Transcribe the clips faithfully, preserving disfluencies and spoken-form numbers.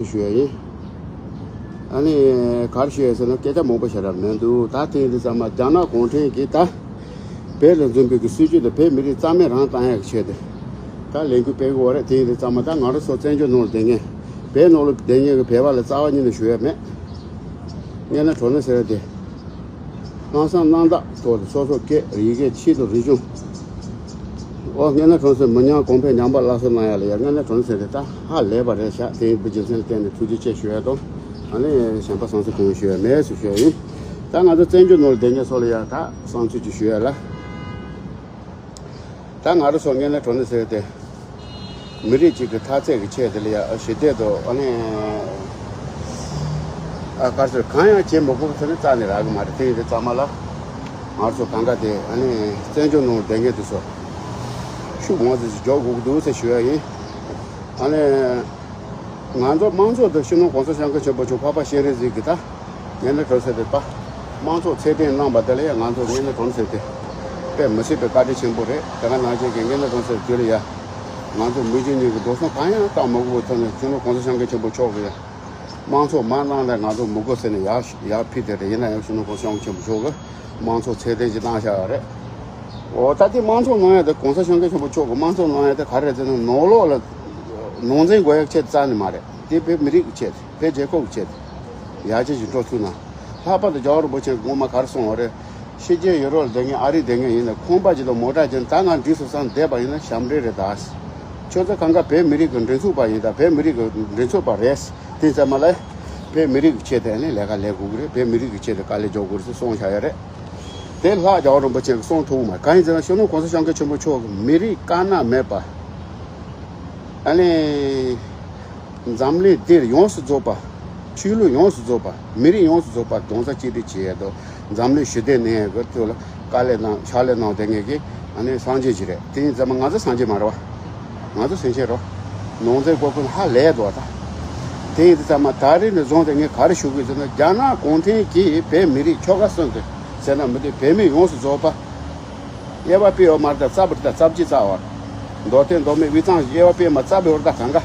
ཞུ་ཡ་ཡིན། ཨ་ནི་ག་རེ་ཞུ་ཡ་ཟེར་ན་སྐད་ཆ་མང་པོ་བཤད་རབས་མི་འདུག་ད་དེ་ཡིན་དུས་ཙམ་མ་རྒྱ་ནག་གུང་ཁྲན་གྱིས་ད་བོད་ལ་འཛིན་པའི་གི་སྲིད་བྱུས་དང་བོད་མི་རིགས་རྩ་མེད་རང་བཏང་ཡ་གི་ཆེད་དུ་ད་ལས་འགུལ་སྤེལ་གི་ཡོད་རེད། དེ་ཡིན་དུས་ཙམ་མ་ད་ང་རང་ཚོ་བཙན་བྱོལ་ནང་ལ་བསྡད་མཁན་བོད་ནང་ལ་བསྡད་མཁན་གི་བོད་པ་ལ་རྩ་བ་ཉིད་ནས་ཞུ་ཡ་མེད། སྔོན་ལ་གྲོ་ནས་ཟེར་ཏེ། ལྷག་བསམ་རྣམ་དག་ཐོག་ཏུ་སོ་སོ་སྐད་ཡི་གེ་ཆེད་དུ་རིག་གཞུང་། ཨོ་སྔོན་ལ་གྲོ་ནས་ཟེར་མི་ཉམས་གོང་འཕེལ་ཉམས་པ་སླར་གསོ་གནང་ཡ་ལ་ཡ་སྔོན་ལ་གྲོ་ནས་ཟེར་ཏེ་ད་ཧ་ལས་པ་རེད་ཤག་དེ་ཡིན་པའི་རྒྱུ་མཚན་ལ་བརྟེན་ནས་ཐུགས་རྗེ་ཆེ་ཞུ་ཡ་དང་། ཨ་ནི་གཞན་པ་བསམ་ཚུལ་གང་ཞུ་ཡ་མེད་ཟེར་ཞུ་ཡ་ཡིན། ད་ང་ཚོ་བཙན་བྱོལ་ནང་ལ་བསྡད་མཁན་ཚོ་ལ་ཡ་ད་བསམ་ཚུལ་ཅིག་ཞུ་ཡ་ལ། ད་ང་རང་ཚོ་སྔོན་ལ་གྲོ་ནས་ཟེར་ཏེ། མི་རིགས་གཅིག་གི་འཐབ་རྩོད་ཀྱི་ཆེད་དུ་ལ་ཡ་ཞི་བདེ་དང་ཨ་ནི་ཨ་དཀར་ཟེར་གང་ཡང་བྱེད་མི་དགོས་ཟེར་ནས་རྩ་ནས་རག་གི་མ་རེད། དེ་ཡིན་དུས་ཙམ་མ་ལ་ང་ཚོ་གང་ག་དེ་ཨ་ནི་བཙན་བྱོལ་ནང་བསྡད་མཁན་དེ་ཚོ་ཤུགས་མང་ཙམ་ཞིག་འཇོག་དགོས་ཀྱི་འདུག་ཟེར་ཞུ་ཡ་ཡིན། ཨ་ནི་ང་ཚོ་དམངས་གཙོ་དང་སྤྱི་ནོར་གོང་ས་སྐྱབས་མགོན་ཆེན་པོ་མཆོག་འཕགས་པ་སྤྱན་རས་གཟིགས་ཀྱི་ད་སྔོན་ལ་གྲོ་ནས་ཟེར་ཏེ་པ་དམངས་གཙོ་ཚད་ལྡན་གནང་པ་དེ་ལ་ཡང་ང་ཚོ་སྔོན་ལ་གྲོ་ནས་ཟེར་ཏེ་དཔེ་མི་སྲིད་པའི་བཀའ་དྲིན་ཆེན་པོ་རེད། དེ་ག་ནང་བཞིན་གྱི་སྔོན་ལ་གྲོ་ནས་ཟེར་དུས་ལ་ཡ་ང་ཚོ་མི་རྒྱུ་གཉིས་ཀྱི་འགྲོ་སོང་གང་ཡང་བཏང་མ་དགོས་པའི་ཐོག་ནས་སྤྱི་ནོར་གོང་ས་སྐྱབས་མགོན་ཆེན་པོ་མཆོག་གིས་དམངས་གཙོ་མ་གནང་ལ་ང་ཚོ་མི་དགོས་ཟེར་ནས་ཡར་ཡར་ཕུལ་ཏེ་རེད། ཡིན་ན་ཡང་སྤྱི་ནོར་གོང་ས་སྐྱབས་མགོན་ཆེན་པོ་མཆོག་གིས་དམངས་གཙོ་ཚད་ལྡན་ཞིག་བཏང་བཞག་ཡོད་རེད། འོ་ད་དེ་དམངས་གཙོ་གནང་ཡ་དེ་གོང་ས་སྐྱབས་མགོན་ཆེན་པོ་མཆོག་གིས་དམངས་གཙོ་གནང་ཡ་དེ་ག་རེ་རེད་ཟེར་ན་ནང་ལོགས་ལ་ནང་འཛིང་དགོས་ཡ་ཆེད་རྩ་ནས་མ་རེད། དེ་བོད་མི་རིགས་ཀྱི་ཆེད་དེ་བོད་རྒྱལ་ཁབ་ཀྱི་ཆེད་དེ་ཡར་རྒྱས་ཀྱི་འགྲོ་ཐུབ་ན། ལྷག་པར་དུ་རྒྱལ་བ་རིན་པོ་ཆེ་གིས་སྔོན་མ་ག་རེ་གསུངས་པ་རེད། ཕྱི་རྒྱལ་ཡུ་རོབ་ལ་བསྡད་མཁན་ཨ་རིར་བསྡད་མཁན་ཡིན་ན་ཁང་པ་ཅིག་ལ་མོ་ཊ་ཅིག་ད་ང་འགྲིག་སོང་བསམ་བསྡད་པ་ཡིན་ན་ཞབས་འདྲེན་རེད་ད། ཁྱོད་ཚོ་གང་ག་བོད་མི་རིགས་ཀྱི་མགྲིན་ཚབ་པ་ཡིན་ད་བོད་མི་རིགས་ཀྱི་མགྲིན་ཚབ་པ་རེད། དེ་ཙམ་མ་ལ་བོད་མི་རིགས་ཀྱི་ཆེད་དུ་ནི་ལས་ཀ་ལས་དགོས་ཀྱི་རེད། བོད་མི་རིགས་ཀྱི་ཆེད་དུ་དཀའ་ལས་རྒྱག་དགོས་རེད་ཟེར་གསུངས་བཞག་ཡ་རེད། དེ་ལྷག་རྒྱལ་བ་རིན་པོ་ཆེ་གིས་གསུངས་ཐུབ་མ་རེད། གང་ཡིན་ཟེར་ན་སྤྱི་ནོར་གོང་ས་སྐྱབས་མགོན་ཆེན་པོ་མཆོག་གིས་མི་རིགས་དཀར་ནག་མེད་པ། ཨ་ནི། འཛམ་གླིང་འདིར་ཡོངས་སུ་རྫོགས་པ། ཆོས་ལུགས་ཡོངས་སུ་རྫོགས་པ། མི་རིགས་ཡོངས་སུ་རྫོགས་པ་རྡོག་རྩ་གཅིག་སྒྲིལ་བྱེད་ཡས་དང་འཛམ་གླིང་ཞི་བདེ་གནས་ཡས་ཀྱི་ཐོག་ལ་དཀའ་ལས་གནང་ཕྱག་ལས་གནང་བསྡད་མཁན་གྱི་ཨ་ནི་སངས་རྒྱས་ཅིག་རེད། དེ་ཡིན་ཙང་མ་ང་ཚོ་སངས་རྒྱས་མ་རེད་བ། ང་ཚོ་སེམས་ཅན་རེད། ནང་འཛིང་སྐོར་ཀུན་ཧ་ལས་འདུག་བ་ད། དེ་ཡིན་ཙང་མ་ད་རེས་ནས་བཟུང་སྟེ་ངས་ག་རེ་ཞུ་གི་ཡོད་ཟེར་ན་རྒྱ་ནག་གུང་ཁྲན་གྱིས་བོད་མི་རིགས་ཆོལ་ཁ་གསུམ་དུ་ཟེར་ན་མི་འདུག་བོད་མི་ཡོངས་སུ་རྫོགས་པ། དབྱེ་བ་སྤེལ་ཡོད་མ་རེད་ད། རྩ་བ་རེད་ད། རྩ་བརྒྱུད་རྩ་བ་རེད། མདོ་སྟོད་མདོ་སྨད་དབུས་གཙང་དབྱེ་བ་སྤེལ་མ་རྩ་བའི་བར་ད་གང་ག་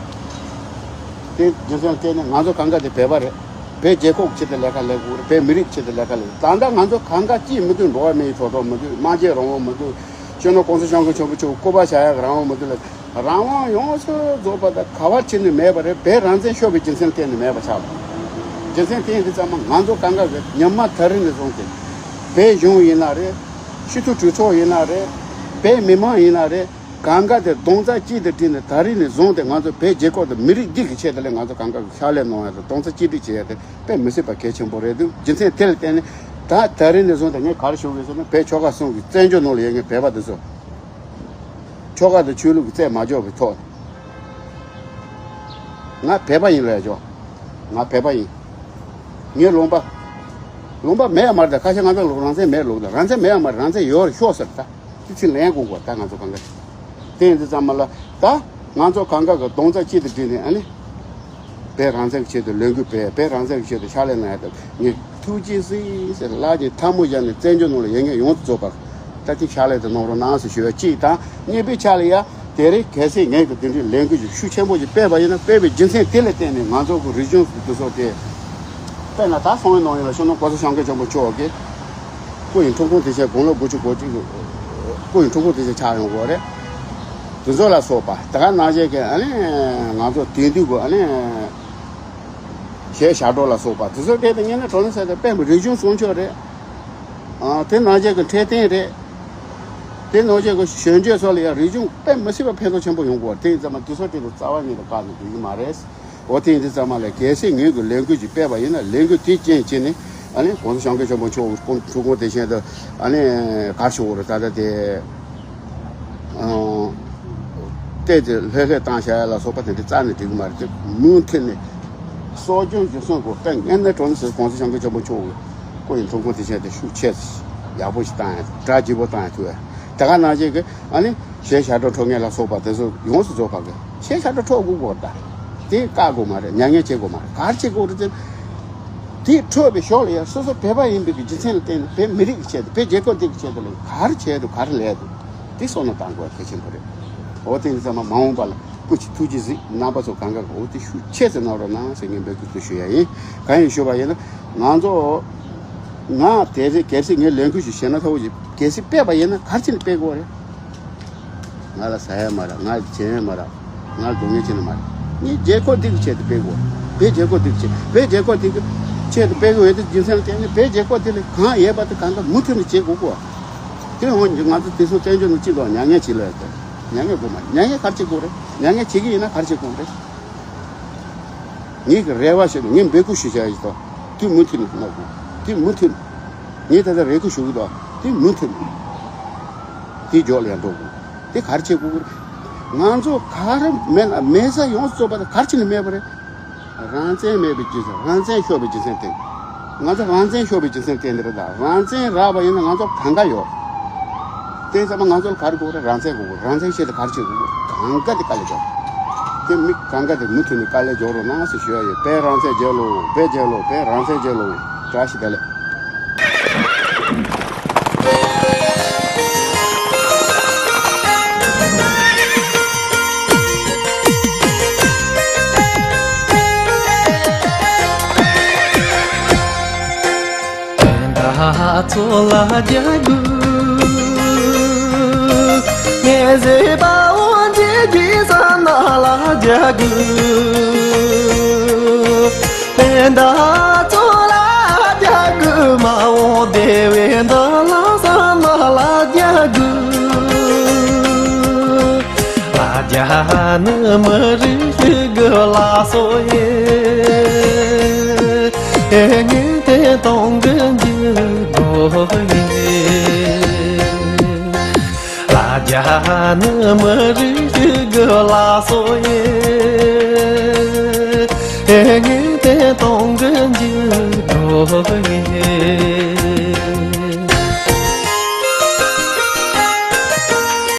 དེ་རྒྱུ་མཚན་བརྟེན་ནས་ང་ཚོ་གང་ག་དེ་བོད་པ་རེད། བོད་རྒྱལ་ཁབ་ཆེད་དུ་ལས་ཀ་ལས་དགོས་རེད། བོད་མི་རིགས་ཆེད་དུ་ལས་ཀ་ལས། ད་ལྟ་ང་ཚོ་གང་ག་ཅིས་མི་འདུག་འགྲོ་བ་མིའི་ཐོབ་ཐང་མི་འདུག་སྨྲ་བརྗོད་རང་དབང་མི་འདུག་སྤྱི་ནོར་གོང་ས་སྐྱབས་མགོན་ཆེན་པོ་མཆོག་སྐུ་པར་བཞག་ཡག་རང་དབང་མི་འདུག་ལ། རང་དབང་ཡོངས་སུ་རྫོགས་པ་དང་ག་བ་ཕྱིན་ནས་མེད་པ་རེད། བོད་རང་བཙན་ཤོར་བའི་རྒྱུ་མཚན་གཏན་ནས་མེད་པ་ཆགས་པ། རྒྱུ་མཚན་དེ་ཡིན་དུས་ཙམ་མ་ང་ཚོ་གང་ག་གི་ཉི་མ་ད་རིང་ནས་བཟུང་སྟེ་བོད་གཞུང་ཡིན་ན་རེད། སྤྱི་འཐུས་གྲོས་ཚོགས་ཡིན་ན་རེད། བོད་མི་མང་ཡིན་ན་རེད། གང་ག་དེ་རྡོག་རྩ་གཅིག་ཏུ་བསྒྲིལ་ནས་ད་རིང་ནས་བཟུང་སྟེ་ང་ཚོ་བོད་རྒྱལ་ཁབ་དང་མི་རིགས་འདི་གི་ཆེད་དུ་ལས་ང་ཚོ་གང་ག་གི་ཕྱག་ལས་གནང་ཡ་དང་རྡོག་རྩ་གཅིག་སྒྲིལ་བྱེད་ཡ་དེ་དཔེ་མི་སྲིད་པ་གལ་ཆེན་པོ་རེད་འདུག་རྒྱུ་མཚན་དེ་ལ་བརྟེན་ནས་ད་ད་རིང་ནས་བཟུང་སྟེ་ངས་ག་རེ་ཞུ་གི་ཡོད་ཟེར་ན་བོད་ཆོལ་ཁ་གསུམ་གི་བཙན་བྱོལ་ནང་ལ་ཡོད་མཁན་བོད་པ་འདི་ཚོ། ཆོལ་ཁ་དང་ཆོས་ལུགས་ཀྱི་རྩད་མ་འཇོག་པའི་ཐོག་ང་བོད་པ་ཡིན་ལབ་ཡ་ཆོག་ང་བོད་པ་ཡིན། ངའི་ལུང་པ། ལུང་པ་མེད་ཡ་མ་རེད་ད། ཁ་ཤས་ང་ཚོ་ལུང་རང་བཙན་མེད་ལུགས་ད། རང་བཙན་མེད་ཡ་མ་རེད། རང་བཙན་ཡོད་རེད་ཤོག་ཟེར་ད། དེ་ཚིག་ལན་དགོས་གོ་ད་ང་ཚོ་གང་ག་དེ་ཡིན་དུས་ཙམ་མ་ལ་ད་ང་ཚོ་གང་ག་གི་རྡོག་རྩ་གཅིག་ཏུ་བསྒྲིལ་ནས་ཨ་ནི། བོད་རང་བཙན་གྱི་ཆེད་དུ་ལས་འགུལ་སྤེལ། བོད་རང་བཙན་གྱི་ཆེད་དུ་ཕྱག་ལས་གནང་ཡ་དང་ངས་ཐུགས་རྗེ་གཟིགས་ཟེར་ལག་གཉིས་ཐལ་མོ་སྦྱར་ནས་བཙན་བྱོལ་ནང་ལ་ཡོད་མཁན་ཡོངས་སུ་རྫོགས་པར་ད་ཐེངས་ཕྱག་ལས་དེ་གནང་རོགས་གནང་ཟེར་ཞུ་བ་གཅིག་དང་། གཉིས་པའི་ཆ་ལ་ཡ་དེ་རིང་གལ་སྲིད་ངས་ཀྱི་དེ་འདྲའི་ལས་འགུལ་ཞིག་ཤུགས་ཆེན་པོ་ཞིག་སྤེལ་བ་ཡིན་ན་སྤེལ་བའི་རྒྱུ་མཚན་དེ་ལ་བརྟེན་ནས་ང་ཚོ་གི་རིག་གཞུང་དེ་ཚོ་དེ་དཔེར་ན་ད་སོང་བའི་ནང་ཡིན་ལ་སྤྱི་ནོར་གོང་ས་སྐྱབས་མགོན་ཆེན་པོ་མཆོག་གིས་སྐུ་ཡི་འཁྲུངས་སྐར་དེ་ཆེད་དགུང་ལོ་དགུ་བཅུ་གོ་གཅིག་གི་སྐུ་ཡི་འཁྲུངས་སྐར་དེ་ཆེད་ཆགས་ཡོང་གི་ཡོད་རེད། དེ་ཚོ་ལ་སོགས་པ་དེ་ག་ནང་བཞིན་གྱི་ཨ་ནི་ང་ཚོ་དེང་དུས་ཀྱི་ཨ་ནི། གཞས་ཞབས་བྲོ་ལ་སོགས་པ་དེ་ཚོ་སྤྲད་དེ་ངས་ནི་གྲོ་ནས་ཟེར་ཏེ་དཔེ་མི་རིག་གཞུང་སྲུང་སྐྱོབ་རེད། ཨ་དེ་ནང་བཞིན་གྱི་འཕྲོད་བསྟེན་རེད། དེ་ནང་བཞིན་གྱི་གཞོན་སྐྱེས་ཚོ་ལ་ཡང་རིག་གཞུང་དཔེ་མི་སྲིད་པ་ཕན་ཐོགས་ཆེན་པོ་ཡོང་གི་ཡོད་རེད། དེ་ཡིན་ཙང་མ་དེ་ཚོ་སྤྲད་དེ་རྩ་བ་ཉིད་ནས་བཀག་ནས་འགྲིག་གི་མ་རེད། འོ་དེ་ཡིན་དུས་ཙམ་མ་ལ་གལ་སྲིད་ངོས་ཀྱི་ལས་འགུལ་ཅིག་སྤེལ་བ་ཡིན་ན་ལས་འགུལ་དེའི་རྐྱེན་བྱས་ནས་ཨ་ནི་༸གོང་ས་༸སྐྱབས་མགོན་ཆེན་པོ་མཆོག་གི་སྐུ་འཁྲུངས་སྐར་དེ་བཞིན་དུ་ཨ་ནི་གར་ཞུ་བོ་རེད་ད་ལྟ་དེ། ཨང་། བལྟས་ཏེ་ལྷོད་ལྷོད་བཏང་བྱ་ཡ་ལ་སོགས་པ་དེ་འདྲ་རྩ་ནས་འགྲིག་གི་མ་རེད། དེ་མུ་མཐུད་ནས་གསོ་སྐྱོང་རྒྱུན་སྲུང་དགོས། དཔེ་ངན་ནས་གྲོང་ཚོའི་༸གོང་ས་༸སྐྱབས་མགོན་ཆེན་པོ་མཆོག་གི་སྐུ་ཡི་འཁྲུངས་སྐར་དེ་བཞིན་དུ་ཤུགས་ཆེ་ཡག་པོ་ཞིག་བཏང་ཡ་གྲ་རྒྱས་པོ་བཏང་ཡ་ཐུབ་ཡ། དེ་ག་ནང་བཞིན་གྱི་ཨ་ནི་གཞས་ཞབས་བྲོ་འཁྲབ་མཁན་ལ་སོགས་པ་དེ་ཚོ་ཡོངས་སུ་རྫོགས་པ་གི་གཞས་ཞབས་བྲོ་འཁྲབ་དགོས་གོ་ད། དེ་བཀག་དགོས་མ་རེད། མྱ་ངན་བྱེད་དགོས་མ་རེད། ག་རེ་བྱེད་དགོས་རེད་ཟེར། དེ་འཁྲབ་པའི་ཞོར་ལ་ཡང་སོ་སོ་བོད་པ་ཡིན་པའི་གི་རྒྱུ་མཚན་ལ་བརྟེན་ནས་བོད་མི་རིགས་ཀྱི་ཆེད་དུ་བོད་རྒྱལ་ཁབ་འདི་གི་ཆེད་དུ་ལ་ག་རེ་བྱས་འདུག་ག་རེ་ལས་འདུག་དེ་བསམ་བློ་བཏང་དགོས་གལ་ཆེན་པོ་རེད། འོ་དེ་ཡིན་ཙང་མ་མ་འོངས་པ་ལ་ སྐུ་མཁྱེན། ཐུགས་རྗེ་གཟིགས། རྣམ་པ་ཚོ་གང་ག་འོ་དེ་ཤུགས་ཆེ་ཙམ་གནང་རོགས་གནང་ཟེར་ངས་འབོད་སྐུལ་དུ་ཞུ་ཡ་ཡིན། གང་ཡིན་ཞུ་བ་ཡིན་ན། ང་ཚོ་ང་དེ་རེད། གལ་སྲིད་ངས་ལས་འགུལ་ཞིག་བྱས་ན་ཐོག་གལ་སྲིད་སྤེལ་བ་ཡིན་ན་ག་རེ་བྱས་ནས་སྤེལ་དགོས་རེད། ང་ལ་ཟ་ཡ་མ་རག་ང་ལ་བྱེད་ཡ་མ་རག་ང་ལ་སྡུག་བསྔལ་བྱེད་ནི་མ་རེད། ངས་རྒྱལ་ཁབ་འདི་གི་ཆེད་དུ་སྤེལ་དགོས། བོད་རྒྱལ་ཁབ་འདི་གི་ཆེད། བོད་རྒྱལ་ཁབ་འདི་གི་ཆེད་དུ་སྤེལ་དགོས་ཡོད་དེ། རྒྱུ་མཚན་ལ་བརྟེན་ནས་བོད་རྒྱལ་ཁབ་འདི་ལ་གང་ཡོད་པ་དེ་གང་ག་མུ་མཐུད་ནས་བྱེད་དགོས་གོ། དེ་འོན་ཀྱང་ང་ཚོ་དེ་ཚོ་བཙན་བྱོལ་ནང་སྤྱི་ཚོགས་མྱ་ངན་བྱེད་ལ་ཡོད་དེ། མྱ་ངན་དགོས་མ་རེད། མྱ་ངན་ག་རེ་བྱེད་དགོས་རེད། མྱ་ངན་བྱེད་ཀྱི་ཡིན་ན་ག་རེ་བྱེད་དགོས་རེད། ངེད་ཀྱི་རེ་བ་ཞིག་ངས་འབོད་སྐུལ་ཞུ་བྱ་ཡིན་ཏོ། དེ་མུ་མཐུད་ནས་གནང་དགོས། དེ་མུ་མཐུད་ནས། ངས་ད་ལྟ་རེ་སྐུལ་ཞུ་གི་འདུག་དེ་མུ་མཐུད་ནས། དེ་མགྱོགས་ལ་ཡང་འགྲོ་དགོས། དེ་ག་རེ་བྱེད་དགོས་ཀྱི་རེད། ང་ཚོ་ག་རེ་མེད་ན་མེད་ས་ཡོངས་སུ་རྫོགས་པ་དེ་ག་རེ་བྱས་ནས་མེད་པ་རེད། རང་བཙན་མེད་པའི་རྒྱུ་མཚན། རང་བཙན་ཤོར་བའི་རྒྱུ་མཚན་དེ། ང་ཚོ་རང་བཙན་ཤོར་བའི་རྒྱུ་མཚན་དེ་འདི་རེད་ད། རང་བཙན་རག་པ་ཡིན་ན་ང་ཚོ་གང་ག་ཡོད། དེ་ཚང་མ་ང་ཚོ་ལ་ག་རེ་དགོས་རེད། རང་བཙན་དགོས་རེད། རང་བཙན་ཆེད་དུ་ག་རེ་བྱེད་དགོས་རེད། གང་ག་དེ་དཀའ་ལས་རྒྱོབ། དེ་མི་གང་ག་དེ་མུ་མཐུད་ནས་དཀའ་ལས་རྒྱོབ་རོགས་གནང་ཟེར་ཞུ་ཡ་ཡོད། བོད་རང་བཙན་རྒྱལ་ལོ། བོད་རྒྱལ་ལོ། བོད་རང་བཙན་རྒྱལ་ལོ། བཀྲ་ཤིས་བདེ་ལེགས། བསྟན་དར་ཚོ་ལ་རྒྱ་གུ། ངས་བཟོས་པའོ་འཇིགས་ཀྱི་ས་ན་ལ་རྒྱ་གུ། བསྟན་དར་ཚོ་ལ་རྒྱ་གུ། མ་འོངས་བདེ་བའི་མདུན་ལམ་ས་ན་ལ་རྒྱ་གུ། ལ་རྒྱ་ནི་མི་རིགས་ཤིག་གི་ལ་སོ་ཡེ། ཨེ་ངས་དེ་གཏོང་གི་འཇུག་དགོས་ཡེ། ལ་རྒྱ་ནི་མི་རིགས་ཤིག་གི་ལ་སོ་ཡེ། ཨེ་ངས་དེ་གཏོང་གི་འཇུག་དགོས་ཡེ།